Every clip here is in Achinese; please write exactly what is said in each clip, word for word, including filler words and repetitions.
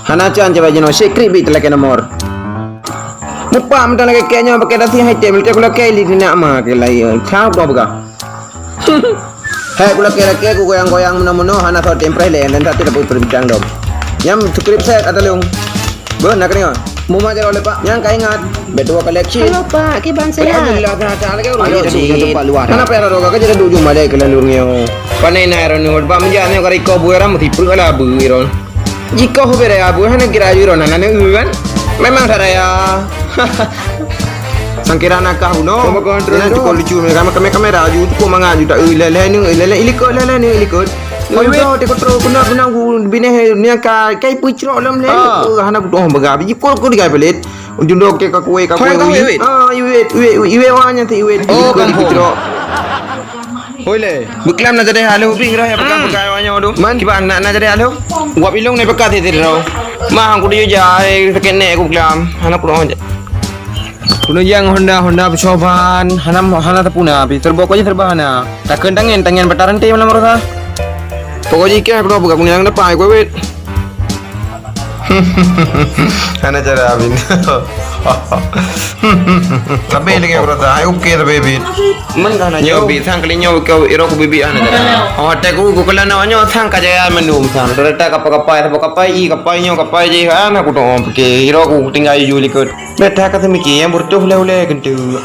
Hana can cabai jinoe, secret bit lakèe nomor. Mupak mantong lakèe kèe nyoe pakai dasi hai tem, lakèe kula kèe li nak ma ke lai. Thau dong peugah. Hai kula kèe lakèe ku goyang-goyang meunoe-meunoe hana soe tem preh lé dan satu dapur perbintang dom. Nyam secret set ata leung. Beuh nak kena. Muma jaroe lepak nyang ka ingat. Betua koleksi. Halo Pak, kiban sehat? Alhamdulillah sehat-sehat lagi. Ayo, di tempat luar. Kenapa ya roda ka jadi duduk jumpa deh kalian dulu nyo. Panai na ron nyo ba menjak nyo kari ko buai ram mesti perut lah bu ron. Jika ho bere abu hana kira aju ron hana neu kan. Memang tak raya. Sangkira nakah uno. Kau bakal kontrol Ina tu. Cukup lucu kami kami kami raju cukup mangat ju tak eh lele ni eh lele ilikot lele ni ilikot. Oi, weh. Udah tiko terus guna guna bineh ni ka kai pucrok lam le. Ah. Eh, hana kudoh bega biji kol kol digai pelit. Ujung dok ke ka kue ka Kue kue ka kue, weh. Weh. Ah, iwet iwet iwet wanya ti iwet. Oh, kampung. Pucrok. Hoi le. Buklam na jadi halu bing roh ya pegang pegang wanya tu. Man. Kiban nak na jadi halu. Wap ilung ni pekat ti roh. Mah aku dia jai sakit nek aku buklam. Hana kudoh. Keuneuk jang Honda, Honda peucoban, hana, hana tapuna, pi teureuboh keu jih teureuboh hana. Takheun tangen, tangen bataranté malam rosa. Pokok jih keuh, keunoe peugah keuneuk nyang depan, kuewet. Hana cara, Abin. Tapi lagi rosa, hai oke tapi, Bin. Meunan hana nyoe, Bi, sang kali nyoe keu irok ku bibi hana cara. Oh, teku ku keulan nyoe sang ka jaya mandum sang. Ternyata kapai-kapai, kapai i, kapai nyoe, kapai jih, hana kudoh pike. Irok ku tinggai ju likot. Beta ka teumiki nyang beureutoh ulèe-ulèe keuneuk.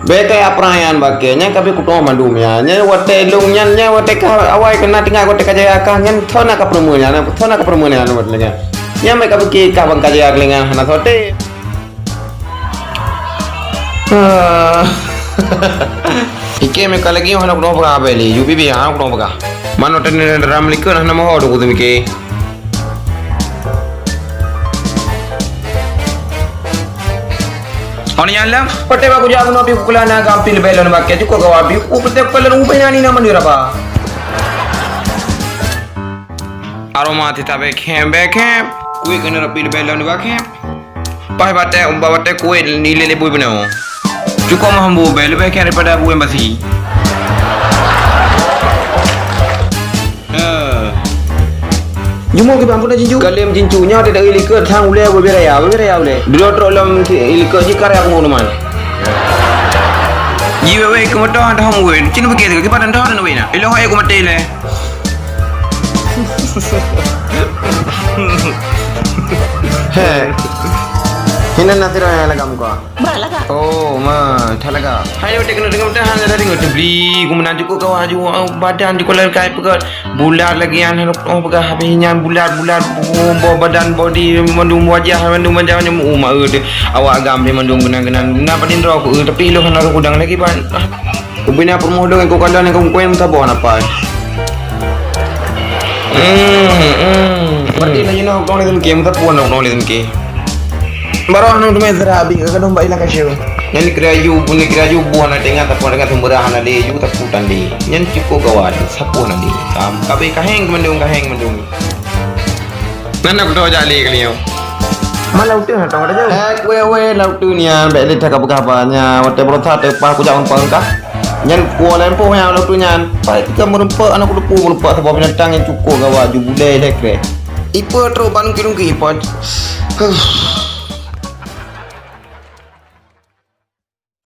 Beta ya perayaan bakée nyan ka beukutoh mandum nyan. Nyan watée lông nyan, nyan watée ka awai keunan tinggai watée ka jaya kah nyan thon ka peureumeun nyan, thon ka peureumeun nyan watée nyan. Nyan meuka beuki kah ban ka jaya keulingan hana sote. Ah. Ike meuka lagi hana kudoh peugah abéh li, ju bibi hana kudoh peugah. Mano tadi dalam likot hana moho tu kutu mike. Hana nyan lom, watée bak kujak meunoe pih kukula na gampil leubeh lôn bakée cukôp gawa pih, ku peutek peulon ubé nyan inong mandua raba. Aroma tita bekhem bekhem, kueh keuneuk rapi leubeh lôn bakhem. Paih batée umba batée kueh nilai leubeh beuna. Cukôp meuhambo bée leubeh khem daripada buet basi. Eh. Jumoe kiban puna jincu. Kalem jincu nyoe teudak ilikot sang ulée bubé raya, bubé raya ulée. Dua trok lom ilikot jih karya peungumuman. Ji wewe keu moto dah hom wen. Cin bukit tu kiban dah dah wena. Ilo hai aku mati le. He. Hinan nasira yang lagam kau. Bah, lagak. Oh, ma, that lagak. Hai, udah kena dengar, udah, hana tadi, udah beli, ku meunan cukôp kawah aju, oh, badan cukôp lagi kai peugah. Bulat lagi, an, oh, peugah habis nyan, bulat, bulat, boh, boh badan, body, mandum wajah, mandum wajah, mandum, oh, ma, eh, deh. Awak agam deh, mandum genang-genang. Nah, padin roh, eh, tapi iloh hana roh udang lagi, ban. Ah. Ubina peurumoh dong, ku kandang, ku kuen, saboh, hana pai. Hmm, hmm. Berarti na jinoe kong lezem ke, meusapeue na kong lezem ke. Baroh nang teumé sira abi ka kadong bak ilang kasyu. Nyan dikira yu, pun dikira yu buah na tengah tapun dengan sumberah na lé yu tapu tandi. Nyan cukup gawat, sapuh nandi. Am, kabe kaheng mandum, kaheng mandum. Nan aku tahu jak lé kali nyoe. Malau tu nak tahu dah jauh. Eh, kue we lau tu nyan, bek lé tak apa khabar nyan. Watèe beurata teupah kujak umpang kah. Nyan kuah lempôh nyang lôn tuh nyan. Pai tika meureumpok aneuk kuteupue meureumpok saboh binatang nyang cukôp gawat ju bulèe lhèe kreh. Ipe trok ban lungki-lungki ipe. Huh.